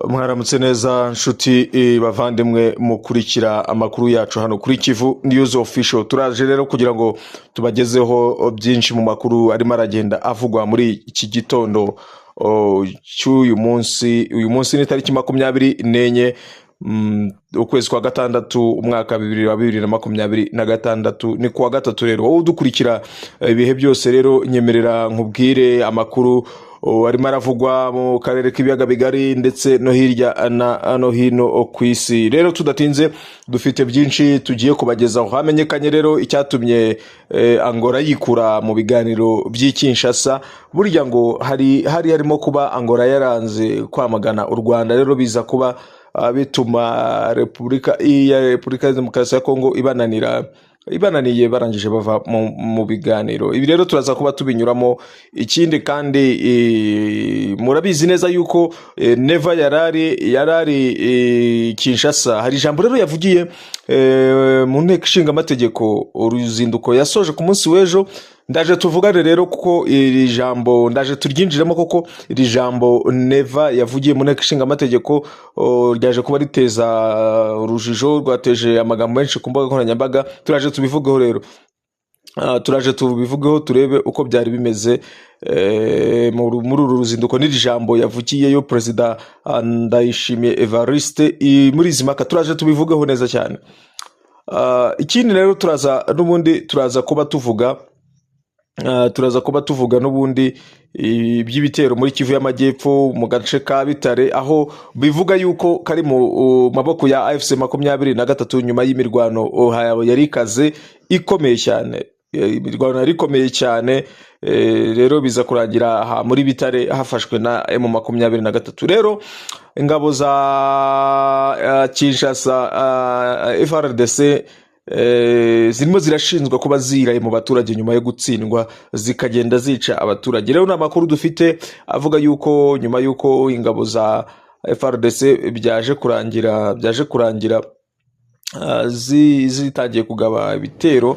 Mwaramutse neza nshuti, bavandimwe mukurikira amakuru yacu hano kuri Kivu News Official. Turaje rero kugira ngo tubagezeho byinshi mu makuru arimo aragenda avugwa muri iki gitondo cy'uyu munsi. Uyu munsi ni tariki 24 ukwezi kwa gatandatu, umwaka bibiri wa 2026, ni kuwa gatatu. Rero wowe udukurikira ibihe byose, rero nyemerera nkubwire amakuru arimo aravugwa mu karere k'ibiyaga bigari ndetse no hirya na no hino ku isi. Rero tudatinze, dufite byinshi tugiye kubagezaho. Hamenyekanye rero icyatumye Angola yikura mu biganiro by'i Kinshasa. Burya ngo hari harimo kuba Angola yaranze kwamagana u Rwanda, rero biza kuba bituma Repubulika ya Demokarasi ya Kongo ibananiye, barangije bava mu biganiro. Ibi rero turaza kuba tubinyuramo. Ikindi kandi, murabizi neza yuko Neva yarari Kinshasa. Hari ijambo rero yavugiye mu nteko ishinga amategeko, uruzinduko yasoje ku munsi w'ejo. Ndaje tuvugane rero, kuko iri jambo ndaje turyinjiremo, kuko iri jambo Neva yavugiye mu nteko ishinga amategeko ryaje kuba riteza urujijo, rwateje amagambo menshi ku mbuga nkoranyambaga. Turaje tubivugeho rero. Turaje tubivugeho, turebe uko byari bimeze muri uru ruzinduko n'iri jambo yavugiyeyo Perezida Ndayishimiye Evariste muri izi mpaka. Turaje tubivugeho neza cyane. Ikindi rero, turaza n'ubundi turaza kuba tuvuga n'ubundi iby'ibitero muri Kivu y'Amajyepfo mu gace ka Bitare, aho bivuga yuko kari mu maboko ya AFC 23, nyuma y'imirwano yari ikaze ikomeye cyane. Imirwano yari ikomeye cyane, rero biza kurangira aha muri Bitare hafashwe na M23. Rero ingabo za Kinshasa, FARDC, zirimo zirashinjwa kuba ziraye mu baturage nyuma yo gutsindwa, zikagenda zica abaturage. Rero ni amakuru dufite avuga yuko nyuma y'uko ingabo za FARDC byaje kurangira zitangiye kugaba ibitero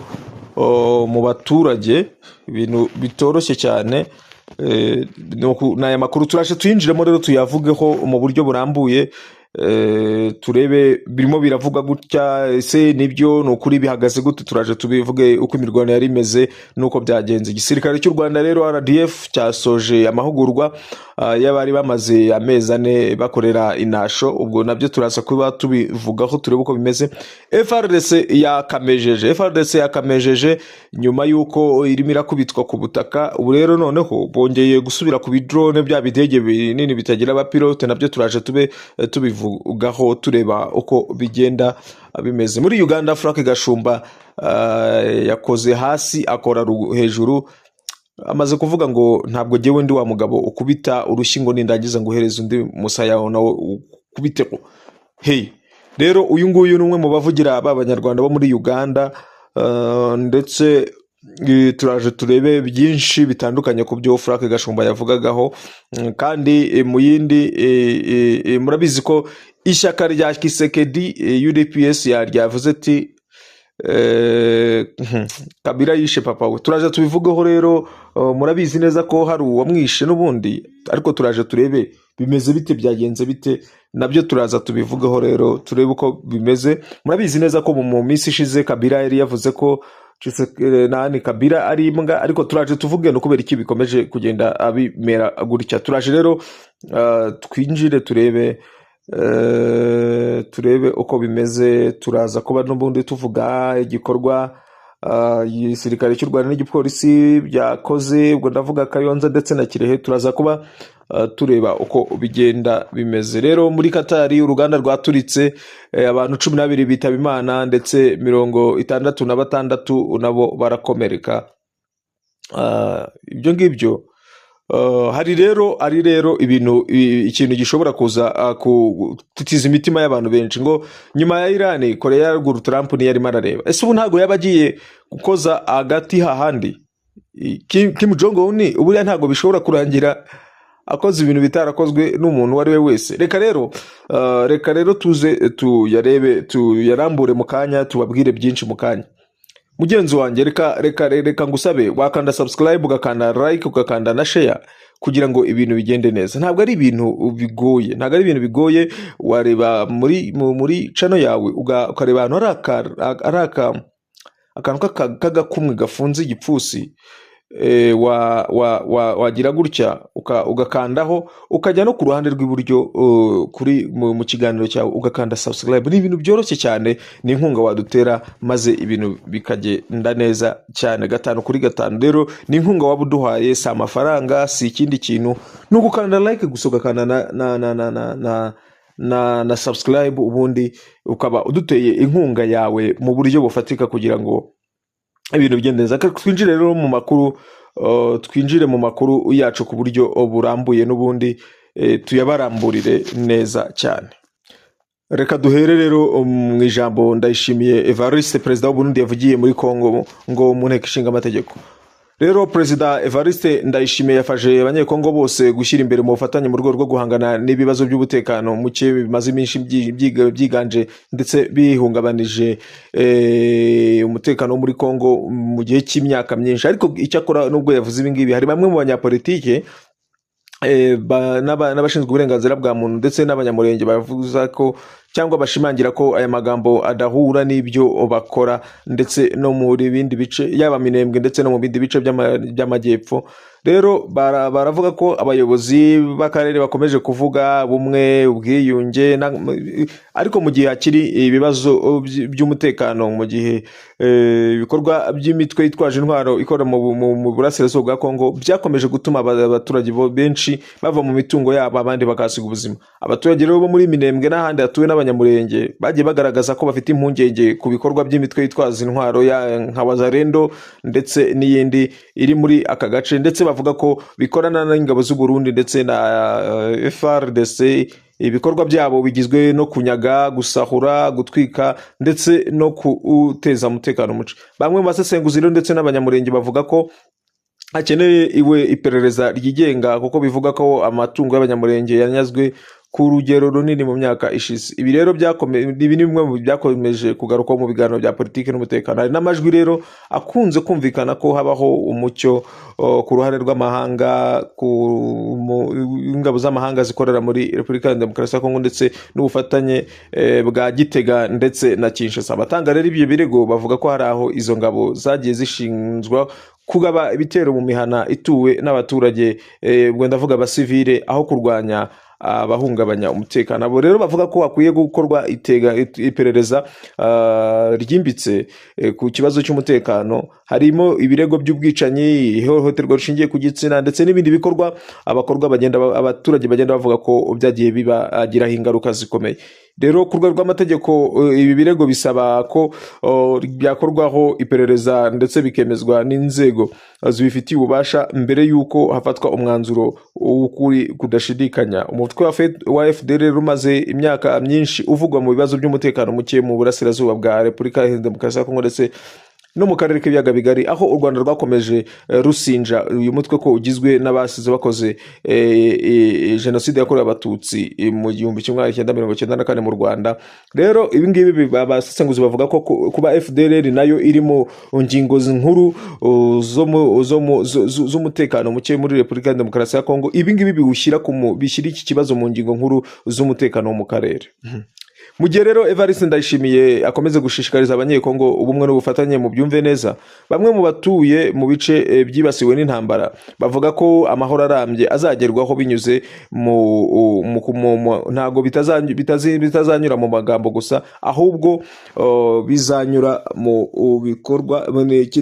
mu baturage, ibintu bitoroshye cyane. Ni aya makuru turaje tuyinjiremo rero, tuyavugeho mu buryo burambuye, turebe birimo biravuga gutya, ese nibyo, ni ukuri, bihagaze gute? Turaje tubivuge uko imirwano yari imeze n'uko byagenze. Igisirikare cy'u Rwanda rero, RDF, cyasoje amahugurwa y'abari bamaze amezi 4 bakorera inasho. Ubwo nabyo turaza kuba tubivugaho, turebe uko bimeze. FARDC yakamejeje, FARDC yakamejeje nyuma y'uko irimo irakubitwa ku butaka. Ubu rero noneho bongeye gusubira ku bidrone, bya bidege binini bitagira abapilote. Nabyo turaje tube tubivugaho, tureba uko bigenda bimeze. Muri Uganda, Frank Gashumba yakoze hasi akora hejuru, amaze kuvuga ngo ntabwo jyewe ndi wa mugabo ukubita urushyi ngo nindangiza ngo uhereze undi musaya nawe ukubiteho. Hey, rero uyu nguyu ni umwe mu bavugira ba banyarwanda bo muri Uganda, ndetse turaje turebe byinshi bitandukanye ku byo Frank Gashumba yavugagaho. Kandi mu yindi, murabizi ko ishyaka rya Tshisekedi, UDPS, ryavuze ati Kabila yishe papa we. Turaje tubivugeho rero. Murabizi neza ko hari uwamwishe n'ubundi, ariko turaje turebe bimeze bite, byagenze bite. Nabyo turaza tubivugeho rero, turebe uko bimeze. Murabizi neza ko mu minsi ishize Kabila yari yavuze ko nani Kabila ari imbwa, ariko turaje tuvuge no kubera iki bikomeje kugenda bimera gutya. Turaje rero twinjire, turebe uko bimeze. Turaza kuba n'ubundi tuvuga igikorwa igisirikare cy'u Rwanda n'igipolisi byakoze, ubwo ndavuga Kayonza ndetse na Kirehe. Turaza kuba tureba uko bigenda bimeze. Rero muri Katari uruganda rwaturitse, abantu 12 bitaba Imana, ndetse 66 nabo barakomereka. Ibyo ngibyo. Hari rero ibintu, ikintu gishobora kuza gutitiza imitima y'abantu benshi, ngo nyuma ya Irani, Korea ya Ruguru, Trump niyo arimo arareba. Ese ubu ntabwo yaba agiye gukoza agati hahandi? Kim Jong Un buriya ntabwo bishobora kurangira akoze ibintu bitarakozwe n'umuntu uwo ari we wese? Reka rero tuze tuyarebe, tuyarambure mu kanya, tubabwire byinshi mu kanya. Mugenzi wanjye, reka ngusabe wakanda subscribe, ugakanda like, ugakanda na share. kugira ngo ibintu bigende neza. Ntabwo ari ibintu bigoye, ntabwo ari ibintu bigoye. Wareba muri channel yawe, ukareba ahantu hari akantu k'agakumwe gafunze igipfunsi, wagira gutya ugakandaho, ukajya no ku ruhande rw'iburyo, kuri mu kiganiro cyawe, ugakanda subscribe. Ni ibintu byoroshye cyane, ni inkunga wadutera maze ibintu bikagenda neza cyane gatanu kuri gatanu. Rero ni inkunga waba uduhaye, si amafaranga, si ikindi kintu, ni ugukanda like gusa, ugakanda na subscribe, ubundi ukaba uduteye inkunga yawe mu buryo bufatika kugira ngo ibintu bigende neza. Reka twinjire rero mu makuru, twinjire mu makuru yacu ku buryo burambuye, n'ubundi tuyabaramburire neza cyane. Reka duhere rero mu ijambo Ndayishimiye Evariste, perezida w'Uburundi, yavugiye muri Congo ngo mu nteko ishinga amategeko. Rero Perezida Evariste Ndayishimiye yafashe Abanyekongo bose gushyira imbere mu bufatanye mu rwego rwo guhangana n'ibibazo by'umutekano muke bimaze iminsi byiganje ndetse bihungabanije umutekano wo muri Kongo mu gihe cy'imyaka myinshi. Ariko icyakora, nubwo yavuze ibi ngibi, hari bamwe mu banyapolitike n'abashinzwe uburenganzira bwa muntu ndetse n'Abanyamurenge bavuza ko cyangwa bashimangira ko aya magambo adahura n'ibyo bakora, ndetse no muri bindi bice, yaba Minembwe ndetse no mu bindi bice by'amajyepfo. Rero baravuga ko abayobozi b'akarere bakomeje kuvuga bumwe, ubwiyunge, ariko mu gihe hakiri ibibazo by'umutekano, mu gihe ibikorwa by'imitwe yitwaje intwaro ikora mu burasirazuba bwa Kongo byakomeje gutuma abaturage benshi bava mu mitungo yabo, abandi bakahasiga ubuzima. Abaturage rero bo muri Minembwe n'ahandi hatuwe n'Abanyamurenge bagiye bagaragaza ko bafite impungenge ku bikorwa by'imitwe yitwaza intwaro nka Wazalendo ndetse n'iyindi iri muri aka gace, ndetse bavuga ko bikorana n'ingabo z'u Burundi ndetse na FARDC. Ibikorwa byabo bigizwe no kunyaga, gusahura, gutwika ndetse no guteza umutekano muke. Bamwe mu basesenguzi rero ndetse n'Abanyamurenge bavuga ko hakeneye iwe iperereza ryigenga, kuko bivuga ko amatungo y'Abanyamurenge yanyazwe ku rugero runini mu myaka ishize. Ibi rero ibi ni bimwe mu byakomeje kugarukwaho mu biganiro bya politiki n'umutekano. Hari n'amajwi rero akunze kumvikana ko habaho umucyo ku ruhare rw'amahanga, ku ingabo z'amahanga zikorera muri Repubulika ya Demokarasi ya Kongo, ndetse n'ubufatanye bwa Gitega ndetse na Kinshasa. Abatanga rero ibyo birego bavuga ko hari aho izo ngabo zagiye zishinzwa kugaba ibitero mu mihana ituwe n'abaturage, ubwo ndavuga abasivile, aho kurwanya abahungabanya umutekano. Abo rero bavuga ko hakwiye gukorwa iperereza ryimbitse ku kibazo cy'umutekano, harimo ibirego by'ubwicanyi, ihohoterwa rishingiye ku gitsina ndetse n'ibindi bikorwa abakorwa bagenda abaturage bagenda bavuga ko byagiye bibagiraho ingaruka zikomeye. Rero ku rwego rw'amategeko, ibi birego bisaba ko byakorwaho iperereza ndetse bikemezwa n'inzego zibifitiye ububasha mbere y'uko hafatwa umwanzuro w'ukuri kudashidikanya. Umutwe wa FDLR umaze imyaka myinshi uvugwa mu bibazo by'umutekano muke mu burasirazuba bwa Repubulika Iharanira Demokarasi ya Kongo ndetse no mu karere k'Ibiyaga Bigari, aho u Rwanda rwakomeje rusinja uyu mutwe ko ugizwe n'abasize bakoze jenoside yakorewe Abatutsi mu 1994 mu Rwanda. Rero ibi ngibi abasesenguzi bavuga ko kuba FDLR nayo iri mu ngingo nkuru z'umutekano muke muri Repubulika ya Demokarasi ya Kongo, ibi ngibi biwushyira bishyira iki kibazo mu ngingo nkuru z'umutekano wo mu karere. Mu gihe rero Evariste Ndayishimiye akomeze gushishikariza Abanyekongo ubumwe n'ubufatanye, mu byumve neza, bamwe mu batuye mu bice byibasiwe n'intambara bavuga ko amahoro arambye azagerwaho binyuze mu ntabwo bitazanyura mu magambo gusa, ahubwo bizanyura mu bikorwa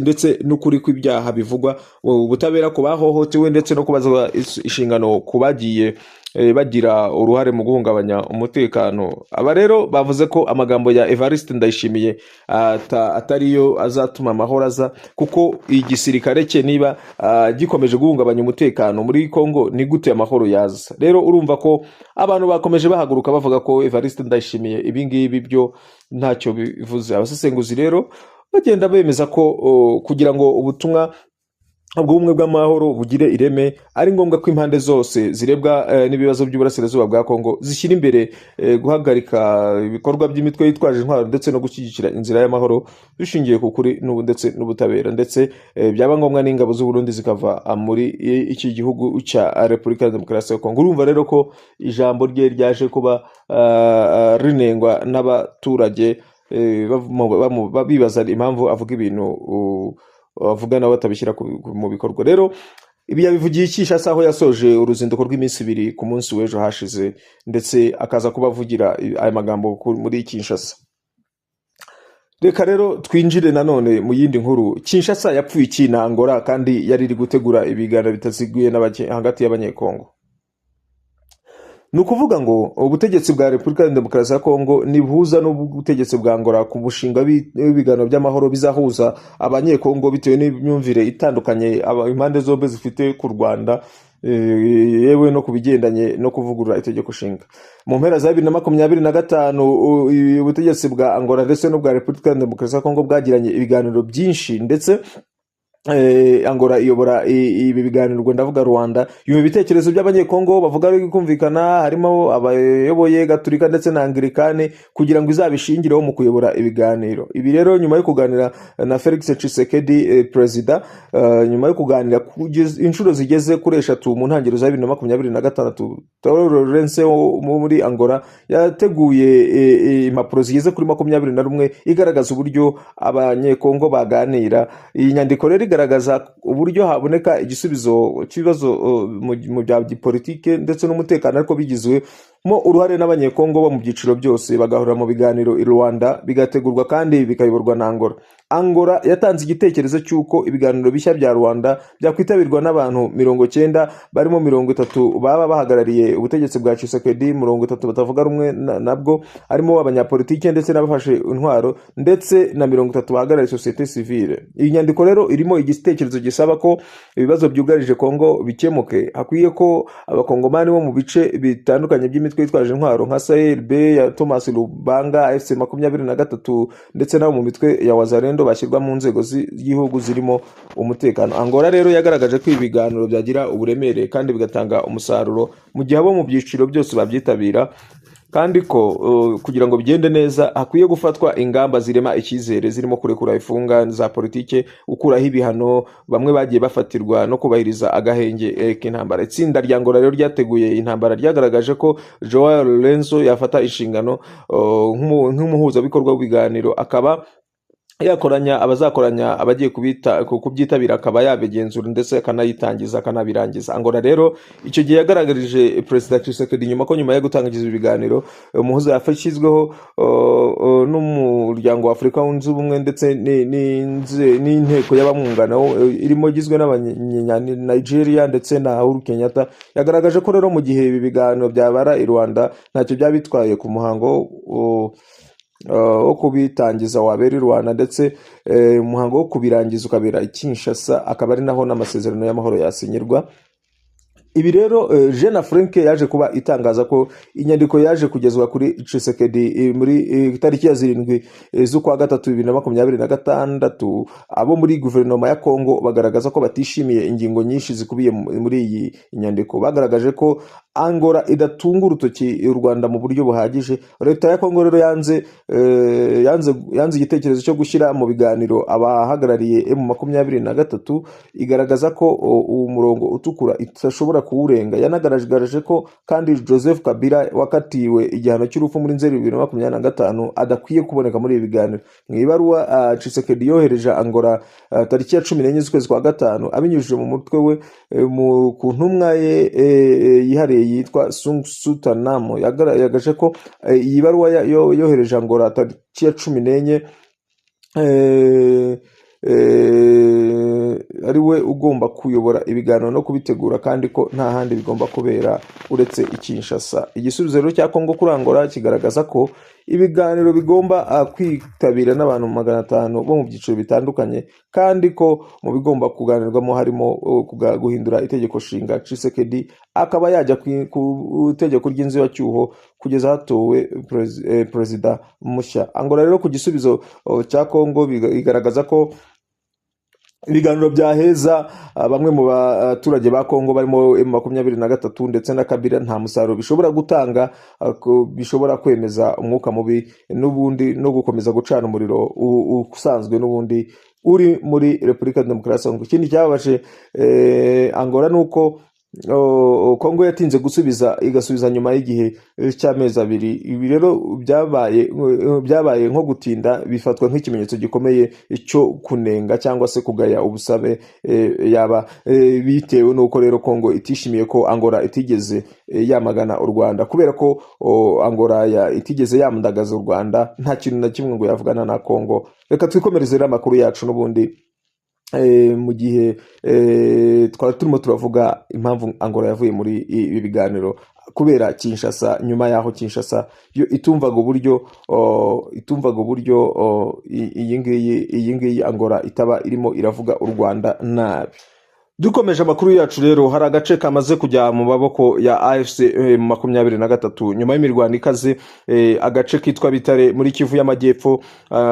ndetse n'ukuri kw'ibyaha bivugwa, ubutabera ku bahohotewe ndetse no kubazwa inshingano ku bagiye bagira uruhare mu guhungabanya umutekano. Aba rero bavuze ko amagambo ya Evariste Ndayishimiye atariyo azatuma amahoro aza, kuko igisirikare cye niba gikomeje guhungabanya umutekano muri Kongo, ni gute amahoro yaza? Rero urumva ko abantu bakomeje bahaguruka bavuga ko Evariste Ndayishimiye ibi ngibi byo ntacyo bivuze. Abasesenguzi rero bagenda bemeza ko kugira ngo ubutumwa Ubwo bumwe bw'amahoro bugire ireme, ari ngombwa ko impande zose zirebwa n'ibibazo by'uburasirazuba bwa Kongo zishyira imbere guhagarika ibikorwa by'imitwe yitwaje intwaro ndetse no gushyigikira inzira y'amahoro bishingiye ku kuri ndetse n'ubutabera, ndetse byaba ngombwa n'ingabo z'u Burundi zikava muri iki gihugu cya Repubulika ya Demokarasi ya Kongo. Urumva rero ko ijambo rye ryaje kuba rinengwa n'abaturage, bibaza impamvu avuga ibintu avuga nawe atabishyira mu bikorwa. Rero ibi yabivugiye i Kinshasa, aho yasoje uruzinduko rw'iminsi 2 ku munsi w'ejo hashize, ndetse akaza kuba avugira aya magambo muri Kinshasa. Reka rero twinjire nanone mu yindi nkuru. Kinshasa yapfuye iki na Angola kandi yari iri gutegura ibiganiro bitaziguye hagati y'Abanyekongo? Ni ukuvuga ngo ubutegetsi bwa Repubulika ya Demokarasi ya Kongo nibuhuza n'ubutegetsi bwa Angola ku mushinga w'ibiganiro by'amahoro bizahuza Abanyekongo bitewe n'imyumvire itandukanye impande zombi zifite ku Rwanda, yewe no ku bigendanye no kuvugurura itegeko nshinga. Mu mpera za 2025, ubutegetsi bwa Angola ndetse n'ubwa Repubulika ya Demokarasi ya Kongo bwagiranye ibiganiro byinshi, ndetse Angola iyobora ibi biganiro, ubwo ndavuga Rwanda, yumva ibitekerezo by'Abanyekongo bavuga ari kumvikana, harimo abayoboye Gaturika ndetse na Anglikane, kugira ngo izabishingireho mu kuyobora ibiganiro. Ibi rero nyuma yo kuganira na Felix Tshisekedi, perezida, nyuma yo kuganira inshuro zigeze kuri eshatu mu ntangiriro za 2026, João Lourenço wo muri Angola yateguye impapuro zigeze kuri 21 igaragaza uburyo Abanyekongo baganira. Iyi nyandiko rero igaragaza uburyo haboneka igisubizo cy'ibibazo mu bya politike ndetse n'umutekano, ariko bigizwemo uruhare n'Abanyekongo bo mu byiciro byose, bagahurira mu biganiro i Rwanda, bigategurwa kandi bikayoborwa na Angola. Angola yatanze igitekerezo cy'uko ibiganiro bishya bya Rwanda byakwitabirwa n'abantu 90, barimo 30 baba bahagarariye ubutegetsi bwa Tshisekedi, 30 batavuga rumwe nabwo, harimo abanyapolitike ndetse n'abafashe intwaro, ndetse na 30 bahagarariye sosiyete sivile. Iyi nyandiko rero irimo igitekerezo gisaba ko ibibazo byugarije Kongo bikemuke, hakwiye ko Abakongomani bo mu bice bitandukanye by'imitwe yitwaje intwaro nka CRB ya Thomas Lubanga, AFC 23 ndetse n'abo mu mitwe ya Wazalendo bashyirwa mu nzego z'igihugu zirimo umutekano. Angola rero yagaragaje ko ibi biganiro byagira uburemere kandi bigatanga umusaruro mu gihe abo mu byiciro byose babyitabira, kandi ko kugira ngo bigende neza hakwiye gufatwa ingamba zirema icyizere, zirimo kurekura imfungwa za politike, gukuraho ibihano bamwe bagiye bafatirwa no kubahiriza agahenge k'intambara. Itsinda rya Angola rero ryateguye intambara ryagaragaje ko Joao Lourenço yafata inshingano nk'umuhuzabikorwa w'ibiganiro, akaba yakoranya abazakoranya abagiye kubyitabira, akaba yabigenzura ndetse akanayitangiza akanabirangiza. Angola rero icyo gihe yagaragarije Perezida Tshisekedi nyuma ko nyuma yo gutangiza ibi biganiro, umuhuza yashyizweho n'Umuryango wa Afurika Wunze Ubumwe ndetse n'inteko y'abamwungana irimo igizwe n'abanya Nigeria ndetse na Uhuru Kenyatta. Yagaragaje ko rero mu gihe ibi biganiro byabara i Rwanda ntacyo byaba bitwaye ku muhango wo kubitangiza wabera i Rwanda, ndetse umuhango wo kubirangiza ukabera i Kinshasa, akaba ari naho n'amasezerano y'amahoro yasinyirwa. Ibi rero Jeune Afrique yaje kuba itangaza ko inyandiko yaje kugezwa kuri Tshisekedi muri itariki ya 7 z'ukwa gatatu 2026. Abo muri guverinoma ya Congo bagaragaza ko batishimiye ingingo nyinshi zikubiye muri iyi nyandiko. Bagaragaje ko Angola idatunga urutoki u Rwanda mu buryo buhagije. Leta ya Congo rero yanze igitekerezo cyo gushyira mu biganiro abahagarariye M23, igaragaza ko uwo murongo utukura idashobora kuwurenga. Yanagaragaje ko kandi Joseph Kabila wakatiwe igihano cy'urupfu muri Nzeri 2025 adakwiye kuboneka muri ibi biganiro. Mu ibaruwa Tshisekedi yohereje Angola tariki ya 14 z'ukwezi kwa gatanu, abinyujije mu mutwe we ku ntumwa ye yihariye yitwa Sung Sutanamo, yagaragaje ko iyi baruwa yohereje Angola tariki ya 14 ari we ugomba kuyobora ibiganiro no kubitegura, kandi ko nta handi bigomba kubera uretse i Kinshasa. Igisubizo rero cya Kongo kuri Angola kigaragaza ko ibiganiro bigomba kwitabira n'abantu 500 bo mu byiciro bitandukanye, kandi ko mu bigomba kuganirwamo harimo guhindura itegeko nshinga, Tshisekedi akaba yajya ku itegeko ry'inzibacyuho kugeza hatowe perezida mushya. Angola rero ku gisubizo cya Kongo igaragaza ko Ibiganiro byaheza bamwe mu baturage ba Kongo barimo M23 ndetse na Kabila nta musaruro bishobora gutanga, bishobora kwemeza umwuka mubi n'ubundi no gukomeza gucana umuriro usanzwe n'ubundi uri muri Repubulika Demokarasi ya Kongo. Ikindi cyababaje Angola ni uko Kongo yatinze gusubiza, igasubiza nyuma y'igihe cy'amezi 2. Ibi rero byabaye nko gutinda, bifatwa nk'ikimenyetso gikomeye cyo kunenga cyangwa se kugaya ubusabe, yaba bitewe n'uko rero Kongo itishimiye ko Angola itigeze yamagana u Rwanda. Kubera ko Angola itigeze yamundagaza u Rwanda, nta kintu na kimwe ngo yavugana na Kongo. Reka twikomereze rero amakuru yacu n'ubundi. Mu gihe twari turimo turavuga impamvu Angola yavuye muri ibi biganiro kubera Kinshasa, nyuma y'aho Kinshasa yo itumvaga uburyo iyi ngiyi Angola itaba irimo iravuga u Rwanda nabi. Dukomeje amakuru yacu rero, hari agace kamaze kujya mu maboko ya AFC 23 nyuma y'imirwano ikaze, agace kitwa Bitare muri Kivu y'Amajyepfo,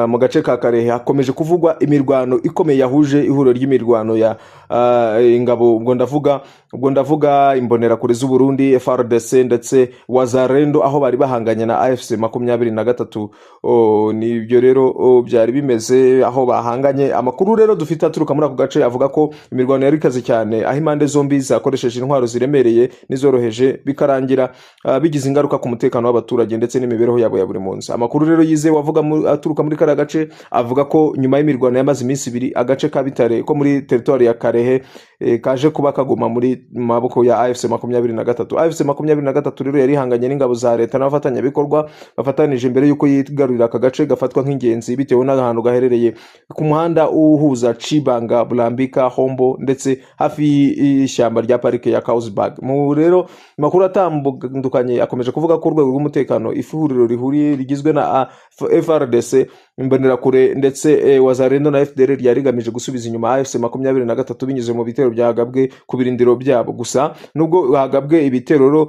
mu gace ka Karehe hakomeje kuvugwa imirwano ikomeye yahuje ihuriro ry'imirwano ya ingabo, ubwo ndavuga Imbonerakure z'u Burundi, FARDC ndetse Wazalendo, aho bari bahanganye na AFC 23. Nibyo rero byari bimeze aho bahanganye. Amakuru rero dufite aturuka muri ako gace avuga ko imirwano yari ikaze cyane, aho impande zombi zakoresheje intwaro ziremereye n'izoroheje, bikarangira bigize ingaruka ku mutekano w'abaturage ndetse n'imibereho yabo ya buri munsi. Amakuru rero yizewe avuga aturuka muri kariya gace avuga ko nyuma y'imirwano yamaze iminsi 2, agace ka Bitare ko muri teritwari ya Karehe kaje kuba kaguma muri maboko ya AFC 23. AFC 23 rero yari ihanganye n'ingabo za leta n'abafatanyabikorwa bafatanije imbere y'uko yigarurira aka gace gafatwa nk'ingenzi bitewe n'ahantu gaherereye ku muhanda uhuza Tchibanga, Bulambika, Hombo ndetse hafi y'ishyamba rya parike ya Carlsberg. Mu rero makuru atandukanye akomeje kuvuga ko urwego rw'umutekano, ihuriro rihuriye rigizwe na FARDC, Imbonerakure ndetse Wazalendo na FDLR, ryari rigamije gusubiza inyuma AFC 23 binyuze mu bitero byagabwe ku birindiro byabo. Gusa nubwo hagabwe ibitero rero,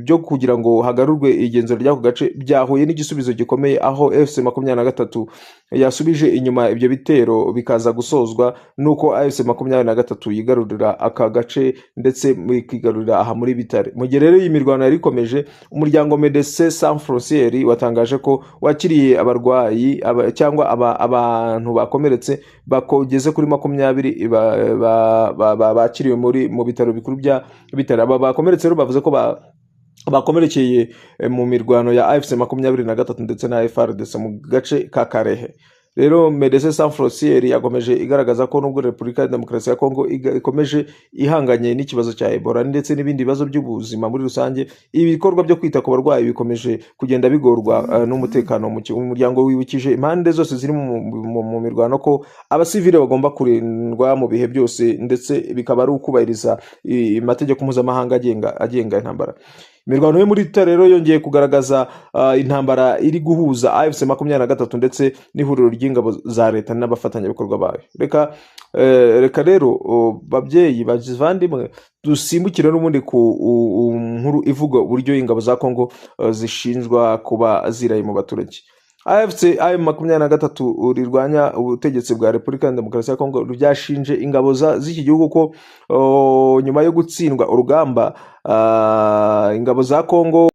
byo kugira ngo hagarurwe igenzura ry'ako gace, byahuye n'igisubizo gikomeye, aho AFC 23 yasubije inyuma ibyo bitero, bikaza gusozwa nuko AFC 23 yigarurira aka gace ndetse ikigarurira aha muri Bitare. Mu gihe rero iyi mirwano yari ikomeje, umuryango Médecins Sans Frontières watangaje ko wakiriye abarwayi cyangwa abantu bakomeretse bakogeze kuri 20 bakiriwe mu bitaro bikuru bya Bitare. Aba bakomeretse rero bavuze ko bakomerekeye mu mirwano ya AFC 23 ndetse na FARDC mu gace ka Karehe. Rero Médecins Sans Frontières yakomeje igaragaza ko nubwo Repubulika ya Demokarasi ya Kongo ikomeje ihanganye n'ikibazo cya Ebola ndetse n'ibindi bibazo by'ubuzima muri rusange, ibikorwa byo kwita ku barwayi bikomeje kugenda bigorwa n'umutekano muke. Umuryango wibukije impande zose ziri mu mirwano ko abasivile bagomba kurindwa mu bihe byose, ndetse bikaba ari ukubahiriza amategeko mpuzamahanga agenga intambara. Imirwano yo muri Tare rero yongeye kugaragaza intambara iri guhuza AFC 23 ndetse n'ihuriro ry'ingabo za leta n'abafatanyabikorwa bayo. Reka rero, babyeyi bavandimwe, dusimbukire n'ubundi ku nkuru ivuga uburyo ingabo za Kongo zishinjwa kuba ziraye mu baturage. AFC M 23 rirwanya ubutegetsi bwa Repubulika ya Demokarasi ya Kongo ryashinje ingabo z'iki gihugu ko nyuma yo gutsindwa urugamba, ingabo za Kongo